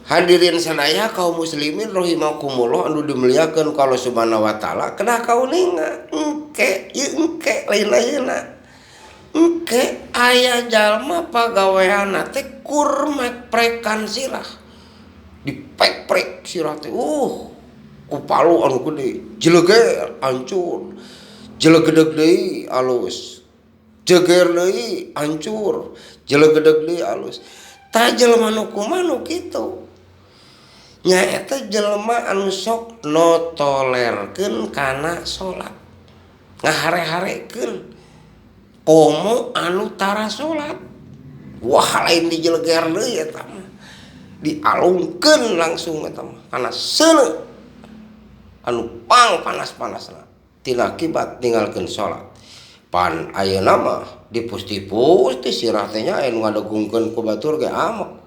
Hadirin sadaya kaum muslimin rahimakumullah anu dimuliakeun ku Allah Subhanahu wa taala, kedah kauninga engke ieu engke lain ayeuna. Engke aya jalma pagaweanna teh kur mekprekan sirah. Dipek-prek sirah teh ku palu anu gede, jeleger hancur. Jelegedeg deui alus. Jeger deui hancur, jelegedeg deui alus. Tah jelema nu kumaha nu kitu? Nyaeta jelema anu sok notolerkeun kana salat, ngahare-harekeun komo anu tara salat. Wah, lain dijeleger deui eta mah, dialungkeun langsung eta mah kana seuneu anu pang panas-panasna tina akibat ninggalkeun salat. Pan ayeuna mah dipus-tipus teh sirah teh nya aya nu ngadegungkeun ku batur ge amek.